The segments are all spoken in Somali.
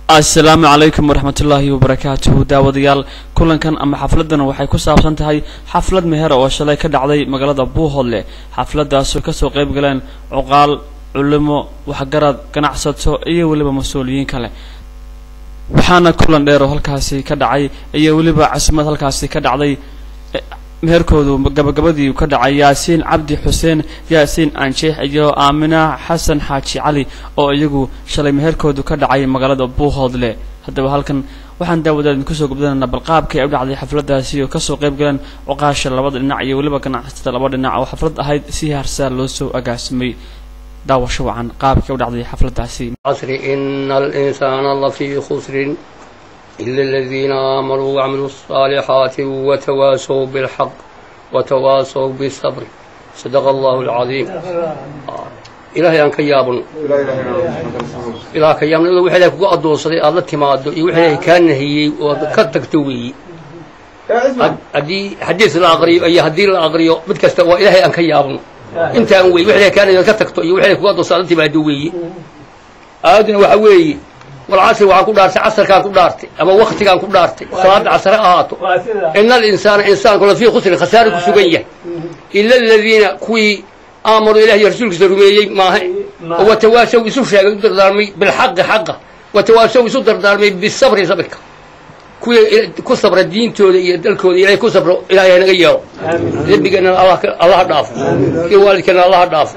Asalaamu calaykum waraxmatullaahi wabarakaatuhu. Daawadayaal, kulankan ama xafladan waxay ku saabsan tahay xaflad meher oo shalay ka dhacday magaalada Buuhoodle. Xafladaasoo kasoo qayb galeen cuqaal, culimo, waxgarad, ganacsato iyo weliba mas-uuliyiin kale. Waxaana kulan dheer oo halkaasi ka dhacay iyo weliba casuumad halkaasi ka dhacday meherkoodu gabagabadii ka dhacay Yaasiin Cabdi Xuseen Yaasiin Anjeex iyo Aamina Xasan Xaaji Cali oo iyagu shalay meherkoodu ka dhacay magaalada Buuhoodle. Haddaba halkan waxaan daawadaad idinku soo gubdanaynaa balqaabkii ay u dhacday xafladaasi oo kasoo qayb galeen cuqaasha labada dhinac iyo weliba ganacsatada laba dhinac, oo xaflad ahayd si harsaa loo soo agaasimay. Daawasho wacan qaabkii u dhacday xafladaasi. العصر إن الإنسان لفي خسر إلا الذين آمنوا وعملوا الصالحات وتواصوا بالحق وتواصوا بالصبر. صدق الله العظيم. Ilaahay aan ka yaabno, ilaah ka yaabno. Wixii Ilaahay kugu addoonsaday aad la timaado iyo wixii Ilaahay kaa nahiyey oo aad ka tagto weeyi. Haddii xadiis la aqriyo iyo haddii la aqriyo mid kasta waa Ilaahay aan ka yaabno intaan wey. Wixii Ilaahay kaa nahiyey aad ka tagto iyo wixii Ilaahay kugu addoonsaday aad la timaado weeyi. Aaduna waxa weeye والعصر, waxaan ku dhaartay casarkaan ku dhaartay ama waktigaan ku dhaartay, salaada casar ha ahaato. إن الإنسان insaanku لفي خسر, khasaare ku sugan yahay. إلا الذين kuwii آمنوا ilahi iyo rasuulkiisa rumeeyey maaha, وتواصوا isu sheegay, u dardaarmay, بالحق xaqa, وتواصوا isu dardaarmay, بالصبر sabirka, kuwii ku sabra diintooda iyo dalkooda Ilahay ku sabro. Ilahay hanaga yeelo. Dembigeenana Allah dhaafo, kii waalidkeena Allah dhaafo,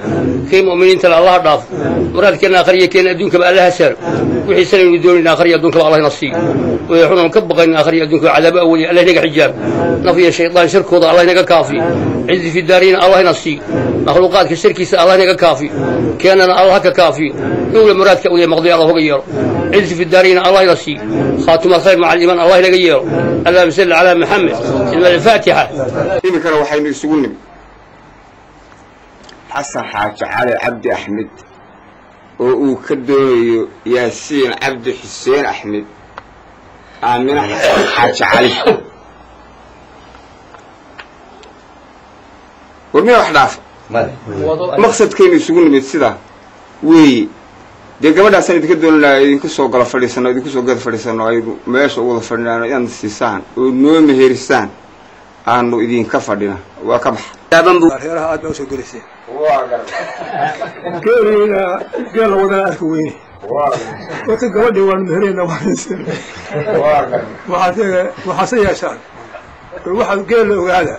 kii mu'miniintana Allah dhaafo. Muraadkeena akhriya keena adduunkaba Allah sahlo. Wixii sanaynu doonayna akhriya adduunkaba Allah ina siiyo. Wixii xunan ka baqayna akhriya adduunkaba cadaabo awaliya Allah inaga xijaabo. Naf iyo shaydaan shirkooda Allah inaga kaafiyo. عز في الدارين Allah ina siiyo. Makhluuqaadka shirkiisa Allah inaga kaafiyo, keenana Allah ka kaafiyo. Dhowla muraadka awliya maqdiya Allah hoga yeelo. عز في الدارين Allah ina siiyo. خاتم الخير مع الإيمان الله inaga yeelo. اللهم صل على محمد. الفاتحة. Iminkana waxaynu isugu nimi Xasan Xaaji Cali Cabdi Axmed oo uu ka doonayo Yaasiin Cabdi Xuseen Axmed Aamina Xasan Xaaji Cali. War miyaa wax dhaafa? Maqsadkaynu isugu nimid sidaa weeye. Dee gabadhaasaan idinka doonanaa, idinku soo gala fadhiisano, idinku soo gada fadhiisano, aynu meesha u wada fadhinaano, inaad siisaan oo noo meherisaan aanu idinka fadhina. Waa ka baxa. Reeraha aad baa usoo geliseen geeliina, geel la wadana arki weyne. Horta gabadhii waanu meherayna, waxaase yeeshaan waxaad geel la ogaada.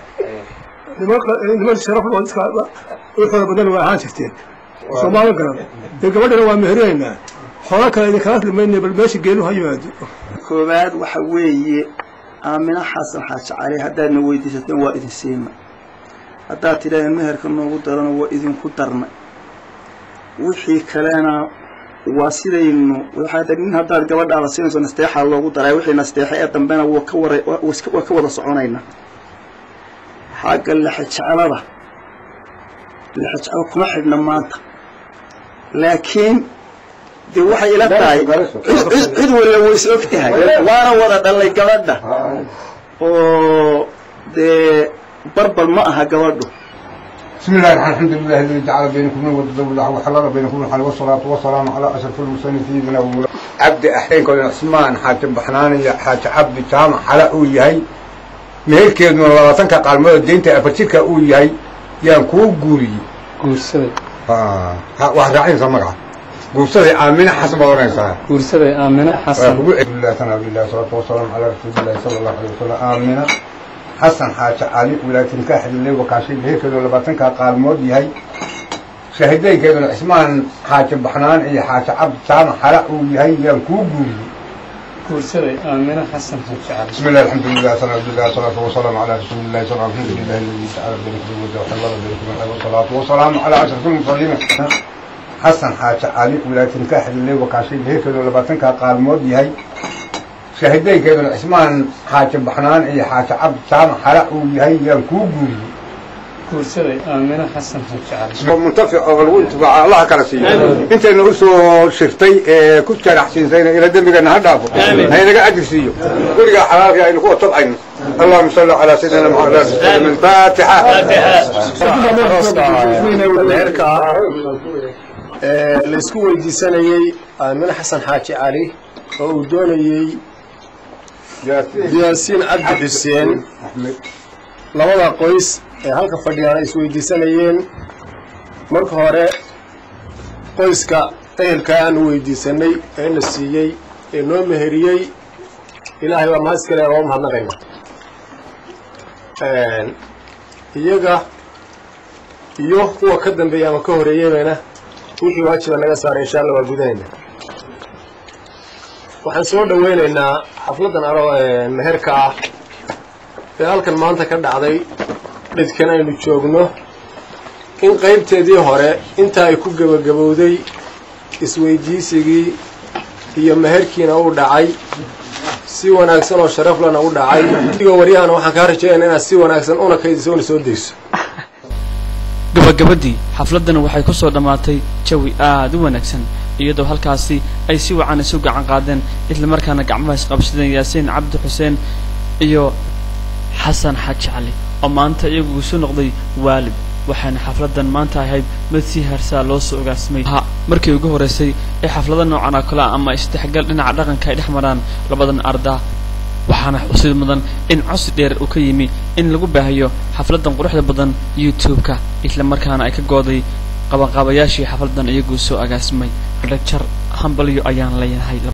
Niman sharaf oo iska u xoolo badan waa ahaan jirteen, Soomaali garan. Dee gabadhana waa meherinaynaa, xoolo kale idinkala hadli bal meesha geelu ha yimaado. Koowaad waxa weeye Aamina Xasan Xaaji Cali haddaadna weydiisateen waa idin siina, haddaad tidhahdeen meherka noogu darana waa idinku darnay. Wixii kalena waa sidaynu nin haddaad gabadhaada siinayso nasteexaa loogu daray. Wixii nasteexa ee dambena waa ka wara waa ka wada soconayna. Xagga lexejeclada, lexejeclo kuma xidhna maanta, laakiin dee waxay ila tahay cid waliba way is og tahay, waana wada dhalay gabadha oo dee barbal ma aha gabadhu. بسم الله الرحمن الحمد لله الذي جعل بينكم المودة والرحمة وحلل بينكم الحلال، والصلاة والسلام على أشرف المرسلين سيدنا ومولانا Cabdi Axeen Cusmaan Xaaji Baxnaan iyo Xaaji Cabdi Jaamac Xala uu yahay, meherkeeduna 20-ka qaalmood deynta 4 jirka uu yahay yaan kuu guuriyey. Guursaday. Waxaad raacinaysaa magaca guursaday Aamina Xasan baad oranaysaa. Guursaday Aamina Xasan. Alhamdulillah, salaatu wasalaamu calaa rasuulillahi sala allahu alayh wasalam. Aamina Xasan Xaaji Cali wilaayat nikaaxidile wakaashay, meherkeedu 20-ka qaalmood yahay, shaahideynkeeduna Cismaan Xaaji Baxnaan iyo Xaaji Cabdi Jaamac Xala uu yahay yaan kuu guuriyey. Guursaday Aamina Xasan Xaaji Cali. بسم الله، الحمد لله، الحمد لله، الصلاة والسلام على رسول الله صلى الله. الحمد لله الذي جعل بينكم المودة وحلل بينكم الحلال، والصلاة والسلام على أشرف المرسلين. Xasan Xaaji Cali wilaayat nikaaxidile wakaashay, meherkeedu 20-ka qaalmood yahay, shaahideynkeeduna Cismaan Xaaji Baxnaan iyo Xaaji Cabdi Jaamac Xala uu yahay yaan kuu guuriyey. Guursaday Aamina Xasan Xaaji Cali. Muntafic oo lagu intifaaca Allaha kala siiyo. Intayna usoo shirtay ee ku jaraxsiinsayna ila dembigeena ha dhaafo, ha inaga ajir siiyo. Guriga xalaalka aynu ku tabcayno. اللهم صل على سيدنا محمد. الفاتحة. Meherka laysku weydiisanayey Aamine Xasan Xaaji Cali. Oo uu doonayey Yaasiin Cabdi Xuseen, labada qoys ee halka fadhiyaan ay isweydiisanayeen. Marka hore qoyska ehelka aanu weydiisanay ee na siiyey ee noo meheriyey, Ilaahay waa mahad iskale, waa u mahadnaqayna iyaga iyo kuwa ka dambeeyay ama ka horeeyeybana. Wixii waajiba naga saaray, insha Allah, waa gudanayna. Waxaan soo dhaweynaynaa xafladdan aro meherka ah ee halkan maanta ka dhacday dhidkan aynu joogno, in qaybteedii hore intaa ay ku gebagabowday, isweydiisigii iyo meherkiina uu dhacay si wanaagsan oo sharaf lana u dhacay. Adigoo waryahana waxaan kaa rajeynaya inaad si wanaagsan una kaydiso una soo dayso. Gabagabadii xafladdan waxay ku soo dhammaatay jawi aada u wanaagsan, iyadoo halkaasi ay si wacan isu gacan qaadeen, islamarkaana gacmaha isqabsadeen Yaasiin Cabdi Xuseen iyo Xasan Xaaji Cali oo maanta iyagu isu noqday waalid. Waxaana xafladdan maanta ahayd mid si harsaa loo soo ogaasimay, markii ugu horreysay ee xaflada noocan oo kale ah ama isdhexgal dhinaca dhaqanka ay dhex maraan labadan arda. Waxaana xusid mudan in cosi dheer uu ka yimi in lagu baahiyo xafladdan quruxda badan YouTube-ka, isla markaana ay ka gooday qabanqaabayaashii xafladdan iyagu soo agaasimay. Dhagjar, hambalyo ayaan leeyahay.